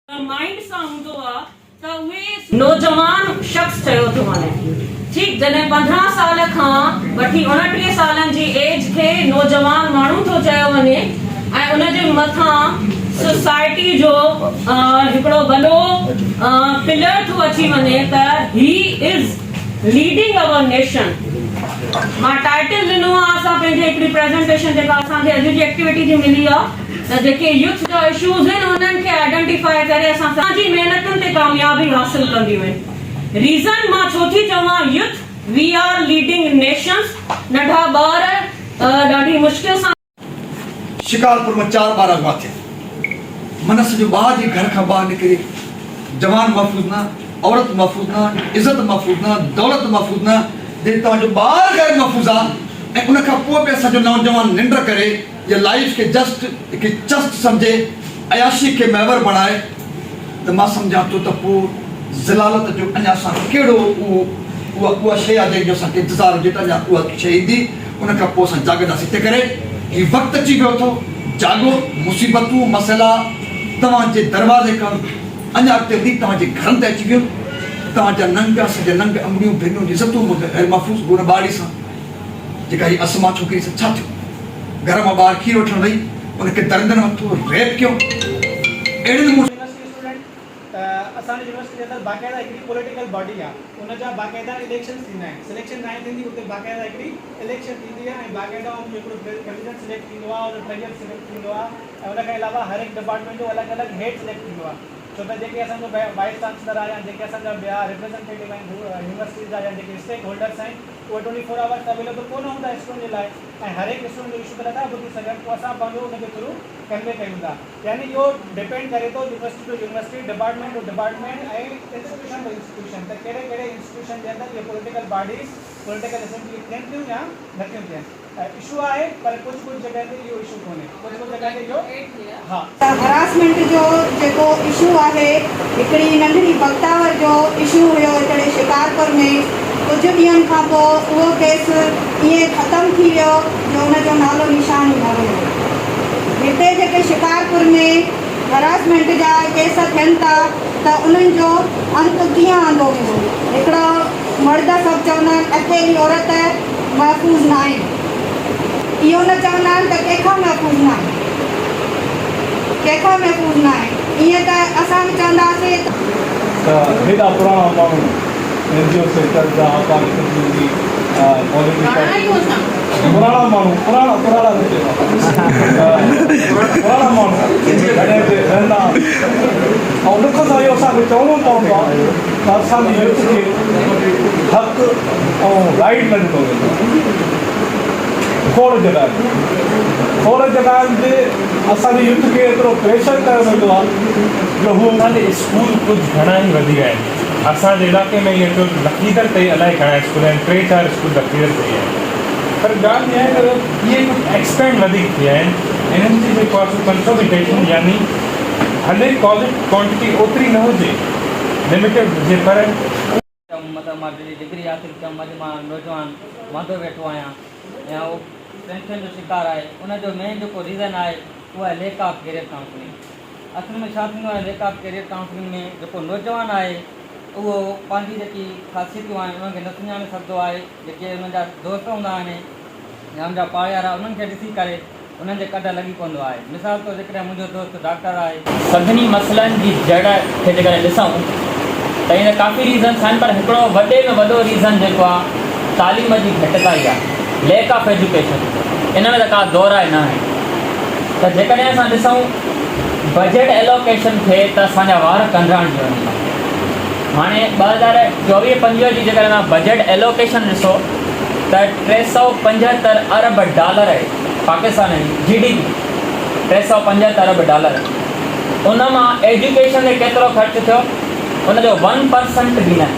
Mind سان هوندو آ ته اهي نوجوان شخص چيو ٿو وڃي ٺيڪ جڏهن 15 سال کان وٺي 29 سالن جي ايج کي نوجوان ماڻهو ٿو چيو وڃي ۽ ان جي مٿان سوسائٽي جو هڪڙو وڏو پلر ٿو اچي وڃي ته he is leading our nation. مان ٽائيٽل ڏنو آ اسان پنهنجي هڪڙي پريزنٽيشن جيڪا اسان کي اڄ جي ايڪٽيوٽي جي ملي آ ته جيڪي يوٿ جا اشوز آهن انهن کي آئيڊنٽيفائي ڪري اسان سماجي محنتن تي ڪاميابي حاصل ڪنديون آهن ريزن مان ڇو ٿي چوان youth we are leading nations ننڍا ٻار ڏاڍي مشڪل سان. شڪارپور مان چار ٻار اغوا ٿيا. منس جو ٻار جي گهر کان ٻاهر نڪري جوان محفوظ نه، عورت محفوظ نه، عزت محفوظ نه، دولت محفوظ نه، جڏهن توهان جو ٻار غير محفوظ آ ۽ ان کان پوء به اسان جو نوجوان ننڊ ڪري يا لائيف کي جسٽ هڪ چسٽ سمجهي عياشي کي محور بڻائي ته مان سمجهان ٿو ته پوء ذلالت جو اڃا اسان کي ڪهڙو اهو اها اها شيء آهي جنهن جو اسان کي انتظار هجي ته اڃا اها شيء ايندي ان کان پوء اسان جاڳنداسين تنهن ڪري هي وقت اچي ويو اٿو جاڳو مصيبتون مسئلا توهان جي دروازي کان اڃا اڳتي وڌي توهان جي گهرن تائين اچي ويون توهان جا ننگ اسان جا ننگ امڙيون ڀينرون جي عزتون به غير محفوظ هن ٻارڙي سان جيڪا هي اسما ڇوڪري سان ڇا ٿيو گهر مان ٻاهر کير وٺڻ وئي ان کي درندن هٿو ريپ ڪيو اهڙي نموني يونيورسٽي اسٽوڊنٽ ته اسان جي يونيورسٽي جي اندر باقاعده هڪڙي پوليٽيڪل باڊي آ ان جا باقاعده اليڪشنس ٿيندا آهن سليڪشن ناهي ٿيندي اتي باقاعده هڪڙي اليڪشن ٿيندي آ ۽ باقاعده ان جو هڪڙو پريزيڊنٽ سليڪٽ ٿيندو آ ان جو ٽريجر سليڪٽ ٿيندو آ ۽ ان کان علاوه هر هڪ ڊپارٽمينٽ جو الڳ الڳ هيڊ سليڪٽ ٿيندو آ ڇو ته جيڪي اسان جو وائيس چانسلر آ يا جيڪي اسان جا ٻيا ريپريزنٽيٽو آهن يونيورسٽيز جا يا جيڪي اسٽيڪ هولڊرس آهن اهي ٽوئنٽي فور آورس اويليبل ڪونه هوندا اسٽوڊنٽ جي لاء ۽ هر هڪ اسٽوڊنٽ جو اشو ته نٿا ٻڌي سگهن پوء اسان پنهنجو ان جي ٿرو ڪنوي ڪيون ٿا يعني اهو ڊپينڊ ڪري ٿو university to university, department to department ۽ institution to institution ته ڪهڙي ڪهڙي انسٽيٽيوشن جي اندر اهي پوليٽيڪل باڊيز، پوليٽيڪل اسيمبلي ٿين ٿيون يا نٿيون ٿين. اشو آهي پر ڪجهه ڪجهه جڳهن تي اهو اشو ڪونهي ڪجهه ڪجهه جڳهن تي اهو ها. ته هراسمينٽ جو جيڪو اشو آهي هڪڙي ننڍڙي بختاور جو اشو هيو هتڙي شڪارپور ۾ ڪجهه ڏينهن کان پوء اهو ڪيس ائين ختم ٿي ويو جو ان جو نالو نشان ئي نه رهيو. هتي جيڪي شڪارپور ۾ هراسمينٽ جا ڪيس ٿين ٿا ته انهن جو انت ڪيئن آندو ويندو؟ هڪڙو مرد سڀ چوندا آهن اڪيلي عورت محفوظ ناهي. اهو نه چوندا آهن ته ڪنهن کان محفوظ ناهي. ڪنهن کان محفوظ ناهي. ائين ته اسان به چونداسين ته. ته هيڏا پراڻا ماڻهو اين جي او سيڪٽر جا پاليٽڪس جي پراڻا ماڻهو پراڻا پراڻا نه چئبا پراڻا ماڻهو جڏهن به رهندا آهن ۽ ڏک سان اهو اسان کي چوڻو پوندو آهي ته اسان جي يوٿ کي حق ۽ رائيٽ نه ڏنو ويندو آهي کوڙ جڳهن کوڙ جڳهن تي اسان جي يوٿ کي ايترو پريشر ڪيو ويندو آهي جو هو اسان جي اسڪول ڪجهه گهڻا ئي وڌي ويا آهن اسان جي علائقي ۾ ائين چئو ته لکيدر تي الائي گهڻا اسڪول آهن، ٽي چار اسڪول لکيدر تي ئي آهن. پر ڳالهه اها آهي ته اهي ڪجهه ايڪسپينڊ وڌيڪ ٿيا آهن. انهن جي جيڪو آهي سو ڪنسوليڊيشن يعني ڀلي ڪاليج ڪوانٽٽي اوتري نه هجي، لميٽيڊ هجي پر. ڪيم مطلب مان ڊگري حاصل ڪيم اڄ مان نوجوان واندو ويٺو آهيان يا اهو ٽينشن جو شڪار آهي ان جو مين جيڪو ريزن آهي اهو آهي ليڪ آف ڪيريئر ڪائونسلنگ اصل ۾ ڇا ٿيندو آهي ليڪ آف ڪيريئر ڪائونسلنگ ۾ جيڪو نوجوان آهي اهو پنهنجي جيڪي خاصيتون آهن انهن کي نه سڃاڻي سگهندو آهي جيڪي انهن جا دوست هوندا آهن يا ان جا پاڙيارا انهن کي ڏسي ڪري انهن جي ڪڍ لڳي پوندو آهي مثال طور جيڪڏهن منهنجو دوست ڊاڪٽر آهي. سڀني مسئلن جي جڙ کي جيڪڏهن ڏسون ته ائين ته ڪافي ريزنس آهن پر هڪڙو وڏي ۾ وڏو ريزن جيڪو آهي تعليم جي گهٽتائي آهي ليڪ آف ايجوڪيشن ان ۾ ته ڪا دوراء نه آهي ته جيڪڏهن اسان ڏسون بجيٽ ايلوڪيشن کي ته اسان جا وار ڪنڊراڻجي وڃن ٿا. هاڻي 2024 25 جي جيڪڏهن توهان بجيٽ ايلوڪيشن ڏسو ته 375 ارب ڊالر آهي پاڪستان جي جي ڊي پي 375 ارب ڊالر ان مان ايجوڪيشن تي ڪيترو خرچ ٿيو ان جو ون پرسنٽ به نه.